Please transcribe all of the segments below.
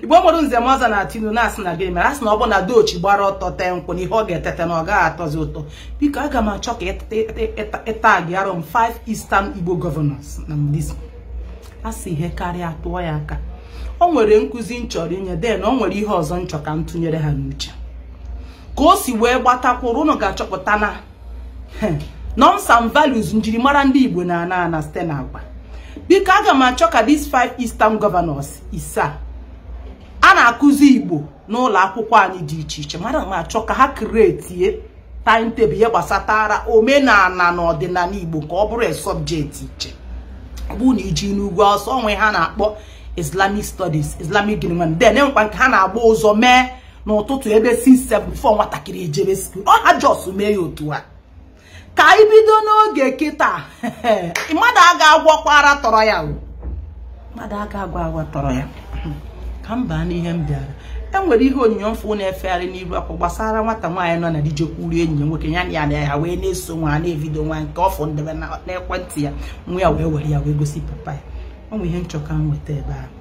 Igbo mụrụ nze m ọzọ na-atinu na-asị na gịnị mere asị na ọ bụ na dochi gbara ọtọ tee nkwụ na ihe ọ ga-etete na ọ gaghị atọzi ụtọ. Biko aga m achọ ka ịtag arọ m 5 Eastern Igbo governors na this. Asị ihe karịa tụọ ya aka. O nwere nkụzi m chọrọ inye, den o nwere ihe ọzọ m chọ ka m tụnyere ha n'uche ka o si wee gbatakwuru. Unu ga-achọpụta na norms and values njirimara ndị Igbo na-ana ana site na agwa. Biko aga m achọ ka these 5 Eastern governors ise a na-akụzi Igbo n'ụlọ akwụkwọ anyị dị iche iche, mara m achọ ka ha kreetie timetable ihe gbasatara omenala na ọdịnala Igbo ka ọ bụrụ subject iche. Ọ bụrụ na iji n'ugwu ọsọ onwe ha na-akpọ Islamic studies, Islamic gịnị, then enwekwa nke ha na-agba ụzọ mee n'ụtụtụ ebe 6-7 before nwatakịrị ejebe school. Ọ ha jos mee ya otu a ka anyị bido n'oge kịta. Mmadụ aga agwọkwa ara tọrọ ya, mmadụ aga agwa agwa tọrọ ya. Ka m baa n'ihe m bịara, enwere ihe onyonyo mfụ na-efegharị n'iru akwụkwọ gbasara nwata nwaanyị nọ na dijekwuru enyi ya nwoke, ya na ya wee na-eso nwa na-evido nwa nke ọfụ ndebe n'ekwentị ya, nwa ya wee were ya wee gosi papa ya. Ọ nwe ihe nchọka m nweta ebe ahụ.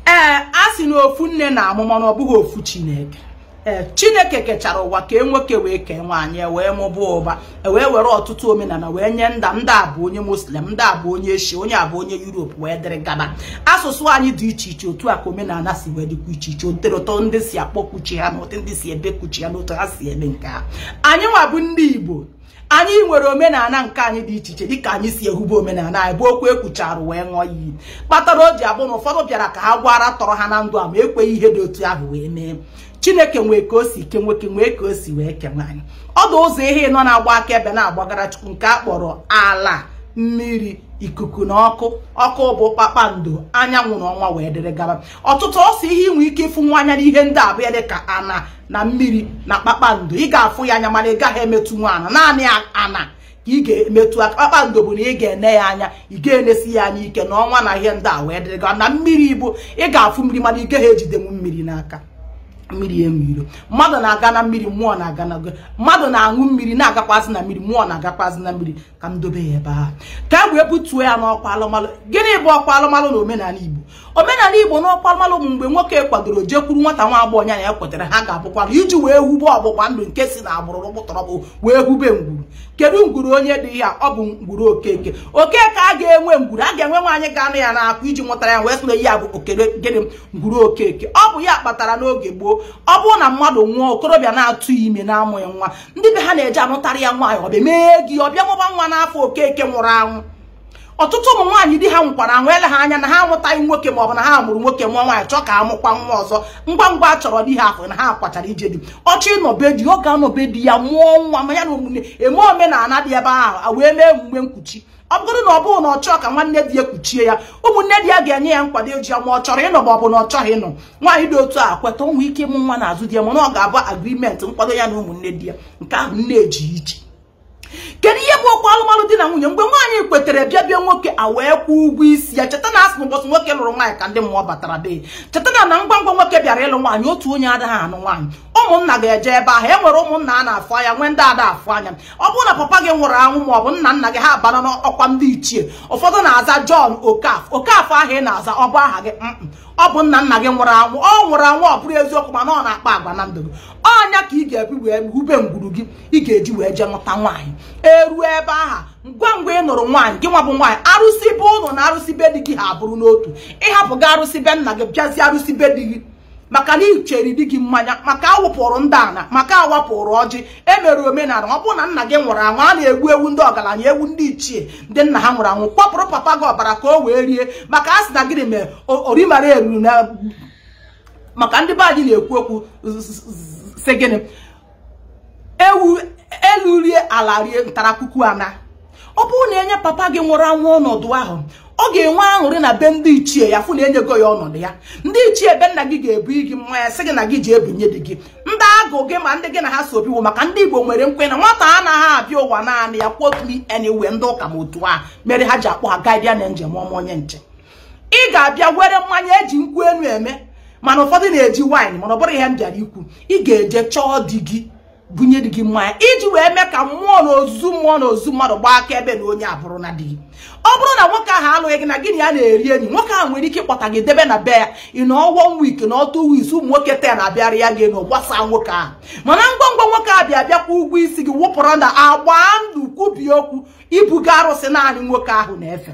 Ee, a sị na ofu nne na amụ mana ọ bụghị ofu Chineke. Ee, Chineke kechara ụwa ka nwoke wee kee nwaanyị, wee mụba ụba, wee were ọtụtụ omenala wee nye nda. Ndị a bụ onye Muslim, ndị a bụ onye Eshia, onye a bụ onye Europe, wee dịrị gaba. Asụsụ anyị dị iche iche, otu a ka omenala si wee dịkwa iche iche, otu ndị si akpọkuchi ha na otu ndị si ebekuchi ha na otu ha si eme nke ha. Anyị nwa bụ ndị Igbo, anyị nwere omenala nke anyị dị iche iche dịka anyị si ehube omenala anyị bụ okwu ekwuchara wee ṅụọ iyi, kpatara o ji abụ na ụfọdụ bịara ka ha gwara tọrọ ha na ndụ a ma ekweghị ihe dị otu ahụ wee mee. Chineke nwee ka o si ke nwoke, nwee ka o si wee ke nwaanyị. Ọ dị ụzọ ihe nọ na-agba akaebe na-agbagara Chukwu nke a kpọrọ ala, mmiri, ikuku na ọkụ. Ọkụ bụ kpakpando, anyanwụ na ọnwa wee dịrị gaba. Ọtụtụ ọsọ ihe inwe ike ịfụ nwa anya n'ihe ndị abụọ dị ka ana na mmiri na kpakpando. Ị ga-afụ ya anya mana ị gaghị emetụ nwa ana, naanị ana ka ị ga-emetụ aka. Kpakpando bụ na ị ga-ene ya anya, ị ga-enesi ya anya ike, na ọnwa na ihe ndị a wee dịrị gaba. Na mmiri bụ ị ga-afụ mmiri mana ị gaghị ejidenwu mmiri n'aka. Mmiri enwe mmadụ na-aga na mmiri, mmụọ na-aga na mmadụ na-aṅụ mmiri na-agakwazị na mmiri, mmụọ na-agakwazị na mmiri. Ka m dobe ya ebe ahụ ka e wee butuo ya n'ọkwa alụmalụ. Gịnị bụ ọkwa alụmalụ na omenala Igbo? Omenala Igbo n'ọkwa alụmalụ bụ mgbe nwoke kwadoro jekwuru nwata nwa agbọghọ ya na ya kwetara ha ga-abụkwara iji wee hube ọgbụgba ndụ nke si na agbụrụ gbụtọrọbụ wee hube ngwuru. Kedu ngwuru onye dị ya? Ọ bụ ngwuru Okeke. Okeke a ga-enwe ngwuru, a ga-enwe nwaanyị ga-anụ ya n'akụ iji nwetara ya wee sị na ya bụ okere gịnị ngwuru Okeke. Ọ bụ ya kpatara n'oge gboo, ọ bụrụ na mmadụ nwụọ, okorobịa na-atụ ime na-amụghị nwa, ndị be ha na-eje anụtarị ya nwaanyị, ọ bịa mee gị ọ bịa mụba nwa n'afọ Okeke nwụrụ anwụ. Ọtụtụ ụmụ nwaanyị di ha nwụkwara anwụ, ele ha anya na ha amụtaghị nwoke maọbụ na ha mụrụ nwoke mụọ nwaanyị chọọ ka amụkwa nwa ọzọ. Ngwa ngwa a chọrọ di ha afọ na ha kwachara ije di, ọchọ ịnọbe di, ọ ga-anọbe di ya mụọ nwa ma ya na omume eme omenala dị ebe ahụ wee mee emume nkuchi. Ọ bụrụ na ọ bụrụ na ọ chọọ ka nwanne di ya kuchie ya, ụmụnne di ya ga-enye ya nkwado eji ya ma ọ chọrọ ịnọ ma ọ bụ na ọ chọghị ịnọ. Nwaanyị dị otu a kweta onwe ike ịmụ nwa n'azụ di ya, mana ọ ga-abụ agrimenti nkwado ya na ụmụnne di ya. Nke ahụ nne eji iche. Kedu ihe bụ okwu alụmalụ di na nwunye? Mgbe nwaanyị kwetere bịa bịa nwoke a wee kwụọ ụgwọ isi ya. Cheta na asị n'ụbọchị nwoke lụrụ nwaanyị ka ndị mmụọ batara be. Cheta na ngwa ngwa nwoke bịara ịlụ nwaanyị, otu onye adịghị anụ nwaanyị. Ụmụnna ga-eje ebe ahụ. E nwere ụmụnna a na-afụ anya, nwee ndị ada afụ anya. Ọ bụrụ na papa gị nwụrụ anwụ ma ọ bụ nna nna gị, ha abana n'ọkwa ndị ichie. Ụfọdụ na-aza John Okafọ. Okafọ ahụ ị na-aza ọ bụ aha gị? Ọ bụ nna nna gị nwụrụ anwụ. Ọ nwụrụ anwụ, ọ bụrụ eziokwu, mana ọ na-akpa agwa na ndụ gị. Ọnya ka ị ga-ebi wee hube ngwuru gị, ị ga-eji wee jee nụta nwaanyị. Eruo ebe aha, ngwa ngwa ị nụrụ nwaanyị gị nwa bụ nwaanyị, arụsị be ụnụ na arụsị be di gị ha abụrụ n'otu. Ịhapụ gị arụsị be nna gị, bịazie arụsị be di gị, maka na ichere di gị mmanya, maka awụpụrụ ndị ana, maka awapụrụ ọjị, emere omenala. Ọ bụrụ na nna gị nwụrụ anwụ, a na-egbu ewu ndị ọgaranya, ewu ndị ichie ndị nna ha nwụrụ anwụ, kwapụrụ papa gị ọbara ka o wee rie, maka a sị na gịnị mere orimara eruru na maka ndị be anyị na-ekwu okwu sị gịnị, ewu elu rie ala rie ntarakuku ana. Ọ bụrụ na enye papa gị nwụrụ anwụ ọnọdụ ahụ, ọ ga-enwe aṅụrị na be ndị ichie ya, fụ na enyego ya ọnọdụ ya. Ndị ichie be nna gị ga-ebu gị mmanya sị gị na gị ji ebunye di gị. Ndị agụ gị ma ndị gị na ha so obiwo, maka ndị Igbo nwere nkwe na nwata anaghị abịa ụwa naanị ya. Quote me anyway, ndị ụka ma otu a mere ha ji akpọ ha guardian angel ma ọma onye nche. Ị ga-abịa were mmanya eji nkwụ enu eme, mana ụfọdụ na-eji wine, mana ọ bụrụ ihe m bịara ikwu. Ị ga-eje chọọ di gị, Bunye di gị mmanya iji wee mee ka mmụọ na ozuzu mmụọ na ozuzu mmadụ gbaa aka ebe na onye abụrụ na di gị. Ọ bụrụ na nwoke ahụ alụghị gị na gị na ya na-eri enyi, nwoke ahụ nwere ike ịkpọta gị debe na be ya ị nọ 1 week na 2 weeks, ụmụ nwoke te na-abịara ya gị na gbasa nwoke ahụ. Mana ngwa ngwa nwoke a bịa bịakwa ụgwọ isi gị wụpụrụ na agba ndụ kwubie okwu ibuga arụsị naanị nwoke ahụ na-efe.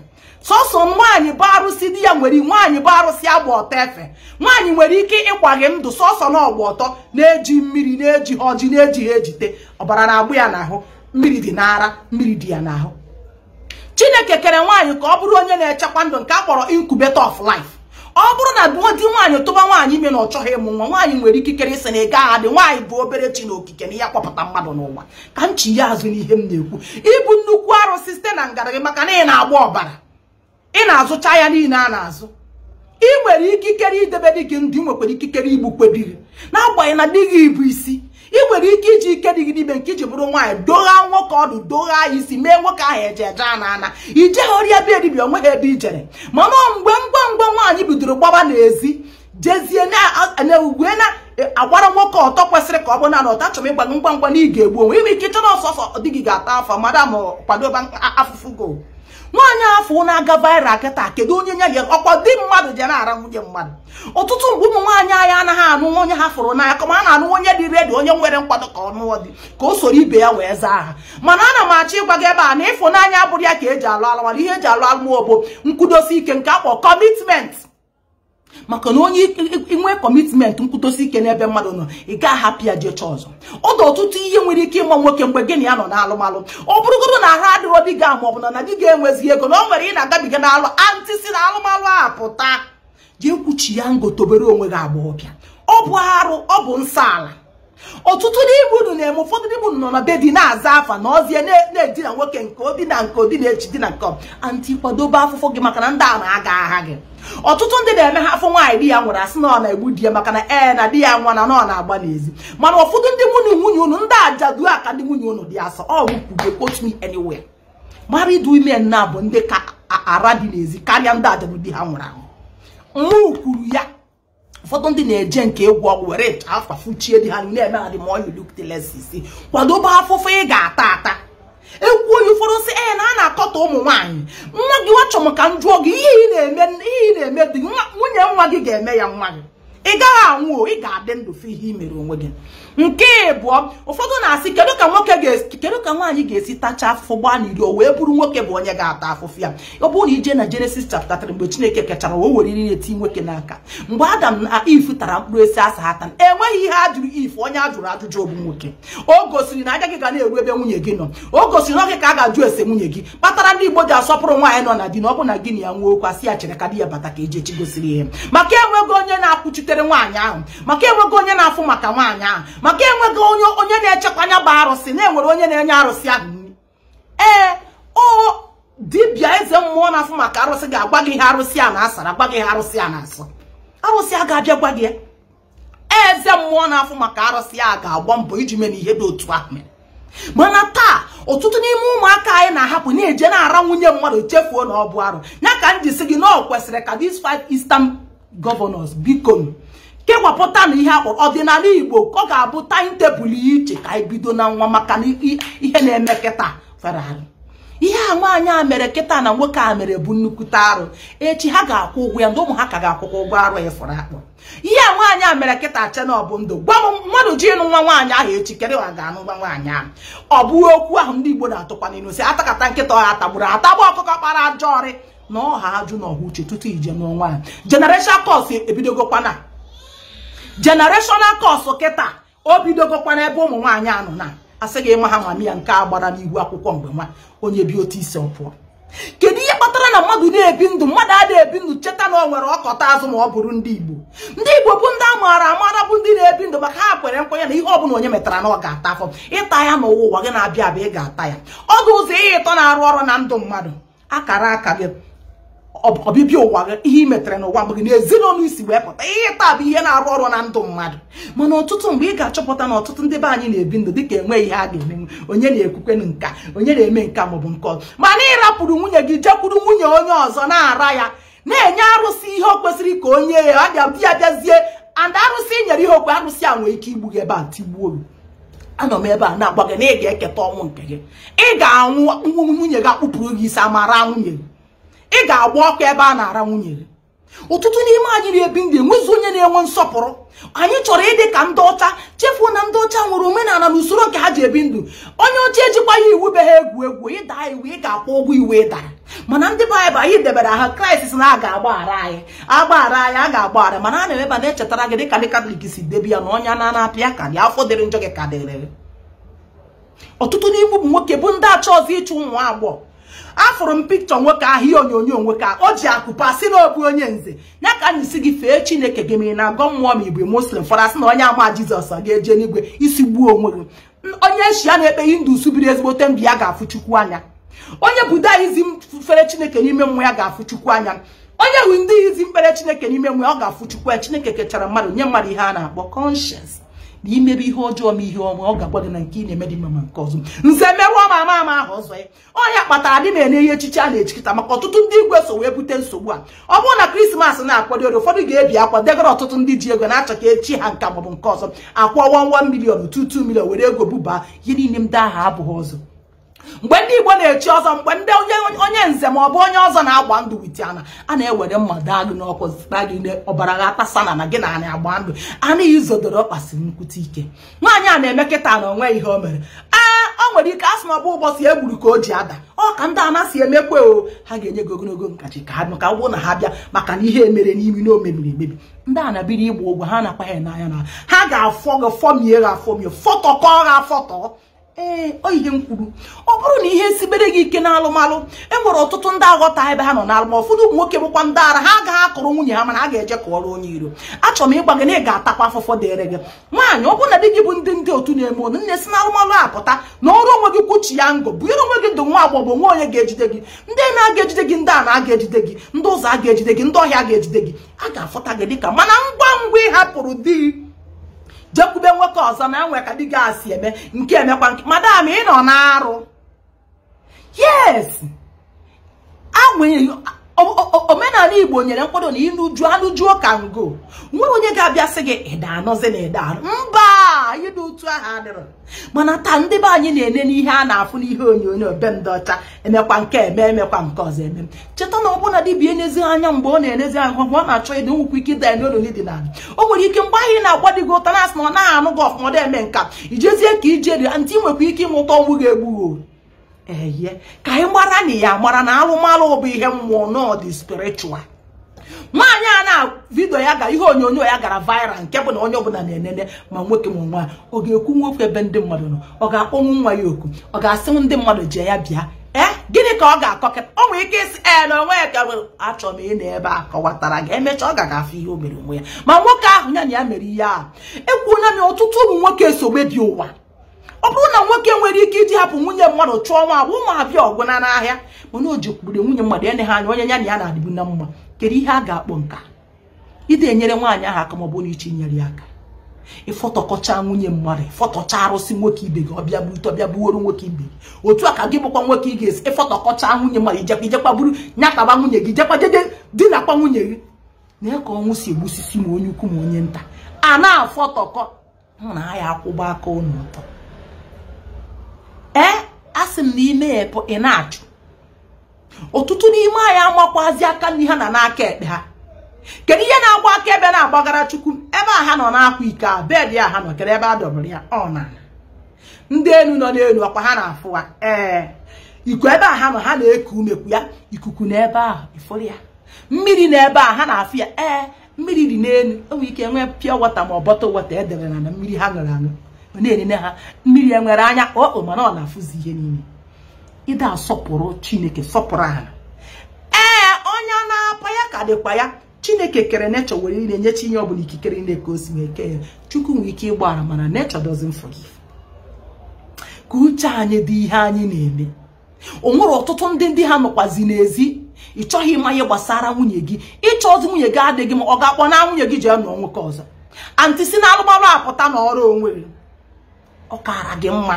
Sọsọ nwaanyị bụ arụsị di ya nwere, nwaanyị bụ arụsị agba ọtọ efe. Nwaanyị nwere ike ịkwa gị ndụ sọsọ na ọgba ọtọ na-eji mmiri na-eji ha ọjị na-eji ha ejite ọbara na-agbụ ya n'ahụ, mmiri dị n'ara, mmiri dị ya n'ahụ. Chineke kere nwaanyị ka ọ bụrụ onye na-echekwa ndụ nke a kpọrọ incubator of life. Ọ bụrụ na di nwaanyị tụba nwaanyị ime na ọ chọghị ịmụ nwa, nwaanyị nwere ikikere ịsị na ị gaghị adị. Nwaanyị bụ obere chi na okike na ihe akpọpụta mmadụ n'ụwa. Ka m chi ya azụ n'ihe m na-ekwu, ịbụ nnukwu arụsị site na ngara gị maka na ị na-agba ọbara, ị na-azụcha ya niile a na-azụ. Ị nwere ikikere idebe di gị ndụ, ị nwekwara ikikere igbukwe di gị n'agbanyeghị na di gị bụ isi. Ị nwere ike iji ike dị gị n'ime nke iji bụrụ nwaanyị dogha nwoke ọdụ, dogha isi, mee nwoke ahụ eje eje ana ana ijeghọrịa be dibịa, onweghị ebe ijere. Mana mgbe ngwa ngwa nwaanyị bidoro gbaba n'ezi jezie na ugwe na-agbara nwoke ọtọ kwesịrị ka ọ bụ na ọtọ, achọrọ ịgwa gị ngwa ngwa na ị ga-egbu onwe. Inwe ike ịchọ na ọsọsọ di gị ga-ata afọ, madam kwadobe afụfụ go. Nwaanyị afọ na-aga viral kịta, kedu onye nye ya ọkwa di mmadụ ji na-ara nwunye mmadụ? Ọtụtụ mgbe ụmụ nwaanyị anyị anaghị anụ onye ha fụrụ n'anya, kama a na-anụ onye dị redi, onye nwere nkwado ka ọ nụọ di ka o soro ibe ya wee zaa aha. Mana ana m achọ ịgwa gị ebe a na ịfụnanya abụrụ ya ka eji alụ alụ, mana ihe eji alụ alụ bụ nkwudosi ike nke akpọ kọmitment. Maka na onye inwe kọmitment nkwudosi ike n'ebe mmadụ nọ, ị ga-ahapụ ya jee chọọ ọzọ. Ọ dị ọtụtụ ihe nwere ike ịma nwoke mgbe gị na ya nọ n'alụmalụ. Ọ bụrụgodo na ahụ adịrọ di gị ma ọ bụ na di gị enwezighị ego na ọ nwere ị na-agabiga n'alụ antị si na alụmalụ a pụta, jee kwuchi ya ngo tobere onwe gị agbọghọbịa. Ọ bụ arụ, ọ bụ nsọ ala. Ọtụtụ n'ime unu na-eme, ụfọdụ n'ime unu nọ na be di na-aza afa na ọzie na-edina nwoke nke obi na nke obi na-echi di na nke antị, kwadobe afụfụ gị maka na ndị a na-aga agha gị. Ọtụtụ ndị na-eme ha afọ nwaanyị di ya nwere asị na ọ na-egbu di ya maka na ee na di ya nwa na ọ na-agba n'ezi. Mana ụfọdụ ndị nwunye unu ndị ajadu aka ndị nwunye unu dị asọ ọ wụkwugo quote me anywhere. Married women na bụ ndị ka ara dị n'ezi karịa ndị ajadu di ha nwụrụ anwụ. Mụ kwuru ya. Ụfọdụ ndị na-eje nke ịgwọ ọgwụ were afa fuchie di ha na-eme ha dị ma you look the less isi kwadobe afụfụ ị ga-ata ata. Ekwu onye ụfọdụ sị ee na a na-akọta ụmụ nwaanyị. Nwa gị wachọ m ka m jụọ gị ihe ị na-eme dị nwunye nwa gị ga-eme ya nwa gị, ị gaghị anwụ, ị ga-adị ndụ fụ ihe i mere onwe gị. Nke ịbụọ, ụfọdụ na-asị kedu ka nwoke ga-esi, kedu ka nwaanyị ga-esi tacha afụfụ gbaa n'iri o wee bụrụ nwoke bụ onye ga-ata afụfụ ya. Ọ bụrụ na ije na Genesis chapter 3 mgbe Chineke kechara o were iri eti nwoke n'aka, mgbe Adam na Eve tara mkpụrụ esi asa ha taa, enweghị ihe a jụrụ Eve, onye a jụrụ ajụjụ bụ nwoke. O gosiri na anya gị ga na-eru ebe nwunye gị nọ, o gosiri na oge ka a ga-ajụ ese nwunye gị. Kpatara ndị Igbo ji asọpụrụ nwaanyị nọ na di na ọ bụ na gị na ya nwee okwu asị ya chere ka di ya bata ka eje chi gosiri ihe, maka enweghị onye na-akwụchitere nwaanyị ahụ, maka enweghị onye na-afụ maka nwaanyị ahụ, maka enweghị onye na-echekwa anya bụ arụsị, na-enwere onye na-enye arụsị ahụ nri. Ee, o dibịa eze mmụọ na-afụ maka arụsị ga-agwa gị ihe arụsị a na-asara, gwa gị ihe arụsị a na-asọ. Arụsị a ga-abịa gwa gị. Eze mmụọ na-afụ maka arụsị a ga-agba mbọ iji mee na ihe dị otu ahụ mere. Mana taa ọtụtụ n'ime ụmụaka anyị na-ahapụ na-eje na-ara nwunye mmadụ chefuo na ọ bụ arụ. Ya ka m ji sị gị na ọ kwesịrị ka these 5 Eastern governors biko kewapụta na ihe akpọrọ ọdịnala Igbo ka ọ ga-abụ timetable iche ka anyị bido na nwa, maka na ihe na-eme kịta fere arụ. Ihe a nwaanyị a mere kịta na nwoke a mere bụ nnukwute arụ. Echi ha ga-akwụ ụgwọ ya, ndị ụmụ ha ka ga-akwụkwọ ụgwọ arụ ya fọrọ akpọ. Ihe a nwaanyị a mere kịta che na ọ bụ ndụ. Gwa m mmadụ ji ịnụ nwa nwaanyị ahụ echi, kedu ọ ga-anụ nwa nwaanyị ahụ? Ọ bụghị okwu ahụ ndị Igbo na-atụkwa n'ilu sị atakata nkịta ọha tagburu atagbu ọkụkọ kpara ajọ ọrị na ọha ajụ na ọha uche tutu ije nụọ nwaanyị. Generation curse ebidogokwana. Generational curse kịta o bidogokwana ebe ụmụ nwaanyị anọ na asị gị ịma ha mami ya nke a gbara n'ihu akwụkwọ mgbe nwa onye bi otu isi ọ pụọ. Kedu ihe kpatara na mmadụ na-ebi ndụ, mmadụ adịghị ebi ndụ cheta na ọ nwere ọkọta azụ ma ọ bụrụ ndị Igbo? Ndị Igbo bụ ndị a maara amara bụ ndị na-ebi ndụ maka ha kwere nkwenye na ihe ọbụla onye metara na ọ ga-ata afọ. Ịta ya n'ụwa ụwa gị na-abịa abịa ị ga-ata ya. Ọ dị ụzọ ihe ịtọ na-arụ ọrụ na ndụ mmadụ, akara aka gị, ọbịbịa ụwa gị, ihe ị metere n'ụwa mgbe gị na ezinụlọ isi wee pụta, ihe taa bụ ihe na-arụ ọrụ na ndụ mmadụ. Mana ọtụtụ mgbe ị ga-achọpụta na ọtụtụ ndị be anyị na-ebi ndụ dịka enweghị ihe a ga-emenwu, onye na-ekwukwenụ nka, onye na-eme nka maọbụ nke ọzọ. Mana ị rapụrụ nwunye gị jekwuru nwunye onye ọzọ na-ara ya, na-enye arụsị ihe o kwesịrị ka onye ya abịa di ya bịazie, and arụsị nyere ihe okwe arụsị a nwere ike igbu gị ebe a tigbuo gị. Anọ m ebe a na-agwa gị na ị ga-eketa ọnwụ nke gị. Ị ga-anwụ, nwunye gị akpụpụrụ gị isi amara nwunye gị. Ị ga-agba ọkụ ebe a na-ara nwunye gị. Ọtụtụ n'ime anyị na-ebi ndụ enwezi onye na-enwe nsọpụrụ. Anyị chọrọ ịdị ka ndị ọcha, chefuo na ndị ọcha nwere omenala na usoro nke ha ji ebi ndụ. Onye ọcha ejikwa ya iwu be ha egwu egwu, ịda iwu ị ga-akwụ ụgwọ iwu ịdara. Mana ndị Baịbụl anyị debere ha Kraịst sị na a ga-agbaghara anyị, agbaghara anyị, a ga-agbaghara. Mana a na-emeba na-echetara gị dịka ndị Katọlik si debe ya na ọnya na-anapịa ka dị afọ dịrị njọ gị ka dịrị. Ọtụtụ n'ime ụmụ nwoke bụ ndị achọ ọzọ ịchụ ụmụ agbọghọ. Afụrụ m pikchọ nwoke ahụ, ihe onyonyo nwoke a, o ji akụpa sị na ọ bụ onye nze. Ya ka anyị si gị fee Chineke gị ma ị na-agọ mmụọ ma ị bụ Muslim. Fọrọ asị na onye ama Jizọs ga-eje n'igwe, isi gbuo onwe gị. Onye Eshia na-ekpe Hindus biri ezigbote ndụ ya ga-afụ Chukwu anya. Onye Budaizm fere Chineke n'ime mmụọ ya ga-afụ Chukwu anya. Onye Hinduizm kpere Chineke n'ime mmụọ ya ọ ga-afụ Chukwu anya. Chineke kechara mmadụ nye mmadụ ihe a na-akpọ conscience. Na imebe ihe ọjọọ ma ihe ọma, ọ ga-agwa gị na nke ị na-eme dị mma ma nke ọzọ. Nze merụọ ma ama ama ahụ ọzọ ya. Onye kpatara dị na-enye ihe echichi a na-echikịta maka ọtụtụ ndị igwe so wee bute nsogbu a. Ọ bụrụ na Krismas na-akwado elu, ụfọdụ ga-ebi akwa degara ọtụtụ ndị ji ego na-achọ ka echi ha nka maọbụ nke ọzọ, akwụọ 1 million 2 million were ego buba ihe niile ndị ahụ abụghị ọzọ. Mgbe ndị Igbo na-echi ọzọ, mgbe ndị onye nze ma ọ bụ onye ọzọ na-agba ndụ wit ana, a na-ewere mma daa gị n'ọkụ, zụta gị ọbara gị atasa na gị na anị agba ndụ. Anaghị izodoro ọkpasiri nkwute ike. Nwaanyị a na-eme kịta na onwe ihe o mere. Ee, o nwere ike asị na ọ bụ ụbọchị e gburu ka o ji ada. Ọ ka ndị ana si emekwe o, ha ga-enye gị ogologo nkachi ka ha ka ọ bụrụ na ha bịa maka na ihe emere n'imi na o mebiri emebi. Ndị a na-biri ịgba ụgwọ ha na-akwa ha n'anya na ha ga-afọ gị fọmie gị afọmie, fọtọkọ gị afọtọ. Ee, ọ ihe m kwuru. Ọ bụrụ na ihe sibere gị ike n'alụmalụ, e nwere ọtụtụ ndị aghọta ebe ha nọ n'alụmalụ. Ụfọdụ ụmụ nwoke bụkwa ndị ara, ha agaghị akụrụ nwunye ha mana ha ga-eje kụọrọ onye iro. Achọrọ m ịgwa gị na ị ga-atakwa afụfụ dịrị gị. Nwaanyị, ọ bụrụ na di gị bụ ndị otu na-eme ụnụ, nne si n'alụmalụ apụta na ọrụ onwe gị kwuchi ya ngọ, bụnyere onwe gị ndụ nwa agbọghọ, nwa onye ga-ejide gị. Ndị na-aga ejide gị, ndị a na-aga ejide gị, ndị ụzọ a ga-ejide gị, ndị ọhịa ga-ejide gị. A ga-afụta gị dịka mana ngwa ngwa ị hapụrụ di jekwube nwoke ọzọ na enwe ka di gị asị eme nke emekwa nke madam ị nọ na-arụ. Yes, omenala Igbo nyere nkwado na ịnụju anụjuo ka ngo. Nwere onye ga-abịa sị gị ịda anọzi na ịda anụ, mba, ịdị otu ahụ adịrọ. Mana taa ndị be anyị na-ene n'ihe a na-afụ n'ihe onyonyo be ndị ọcha emekwa nke eme emekwa nke ọzọ eme. Cheta na ọbụna dibịa enezi anya mgbe ọ na-enezi anya mgbe ọ na-achọ ịdị nwekwa ike ịda n'olu dị n'ala. O nwere ike mgbe ahụ ị na-agwa di gị ụta na-asị na ọ naghị anụ gị ọfụma, ọ eme nka ijezie ka ije dị ntị, nwekwa ike ịnwụta ọnwụ ga-egbu o. Eye ka anyị mara na ya mara na alụmalụ bụ ihe mmụọ nọ dị spiritual. Nwaanyị a na vidio ya gara, ihe onyonyo ya gara viral nke bụ na onye ọbụla na-enene ma nwoke ma nwaanyị. Ọ ga-ekwu nwoke ebe ndị mmadụ nọ, ọ ga-akpọnwụ nwa ya oku, ọ ga-asị ndị mmadụ jee ya bịa. Ee, gịnị ka ọ ga-akọ kịta? O nwere ike isi ee na onwe ya ka nwere achọrọ m ị na ebe a kọwatara gị, emechaa ọ ga-afụ ihe o mere onwe ya. Ma nwoke ahụ ya na ya mere ihe ahụ. Ekwuola m ya, ọtụtụ ụmụ nwoke eso mebi ụwa. Ọ bụrụ na nwoke nwere ike iji hapụ nwunye mmadụ chụọ nwa agbụ ụmụ abịa ọgwụ na n'ahịa, mana o jekwuru nwunye mmadụ ene ha anya onye ya na ya na-adịbu na mma. Kedu ihe a ga-akpọ nka? Ide enyere nwaanyị ahụ aka ma ọ bụ na ichi nyere ya aka. Ịfọtọkọcha nwunye mmadụ, ịfọtọcha arụsị nwoke ibe gị, ọbịa bute ọbịa buoro nwoke ibe gị. Otu a ka gị bụkwa nwoke ị ga-esi ịfọtọkọcha nwunye mmadụ, ijekwa ijekwa buru nyataba nwunye gị, ijekwa jeje dinakwa nwunye gị. Na ka ọnwụ si egbusisi ma onye ukwu ma onye nta. A na-afọtọkọ na ya akwụba aka ụnụ ụtọ. Ee, asị m na ime epụ ị na-achụ. Ọtụtụ n'ime anyị amakwazi aka nri ha na n'aka ekpe ha. Kedu ihe na-agba aka ebe na-agbagara Chukwu? Ebe a ha nọ na-akwa ike a, bed ya ha nọ, kedu ebe a dọbara ya? Ọ na ndị elu nọ n'elu ọkwa ha na-afụ ha. Ee, iko ebe a ha nọ ha na-eku umekwu ya, ikuku na ebe ahụ ifuru ya, mmiri na ebe a ha na-afụ ya. Ee, mmiri dị n'elu, o nwere ike nwee pure water ma ọ bottle water edere na mmiri ha ṅụrụ aṅụ. Ọ na-enene ha mmiri enwere anya o mana ọ na-afụzi ihe niile. Ịda asọpụrụ Chineke, sọpụrụ ala. Ee, onye na-apa ya ka dịkwa ya. Chineke kere nature were niile nye chi ihe ọbụla ikikere niile ka o si wee kee ya. Chukwu nwere ike ịgbaghara mana nature doesn't forgive. Ka uche anyị dị ihe anyị na-eme. O nwere ọtụtụ ndị ha nọkwazi n'ezi. Ị chọghị ịma ihe gbasara nwunye gị, ịchọ ozi nwunye gị adịghị ma ọ ga-akpọ na nwunye gị jee nụọ nwoke ọzọ. Antị si na alụmalụ apụta na ọrụ onwe gị. Ọ kara gị mma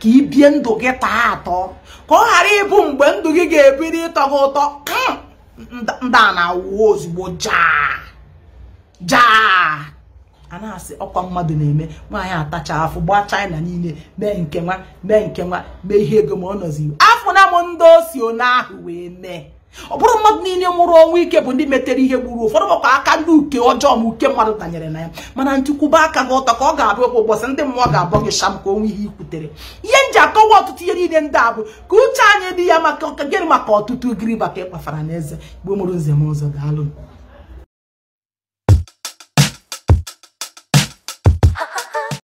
ka ị bie ndụ gị taa atọ, ka ọ ghara ịbụ mgbe ndụ gị ga-ebido ịtọ gị ụtọ. Ndị a na-awụ ozugbo jaa jaa. A na-asị ọkwa mmadụ na-eme nwaanyị atacha afụ gbaa China niile mee nke nwa mee nke nwa mee ihe ego ma ọ nọzi afọ na m ndị osi one ahụ wee mee. Ọ bụrụ mmadụ niile nwụrụ ọnwụ ike bụ ndị metere ihe gburu ụfọdụ bụkwa aka ndị uke ọjọọ ma uke mmadụ tanyere na ya. Mana nchekwube aka gị ọtọ ka ọ ga-abịa okwu ụbọchị ndị mmụọ ga-abọ gị sham ka onwe ihe ikwutere. Ihe nji akọwa ọtụtụ ihe niile ndị a bụ ka uche anyị dị ya maka gịnị, maka ọtụtụ ugiri maka ịkpafara n'eze. Igbo mụrụ nze m ọzọ, daalụ.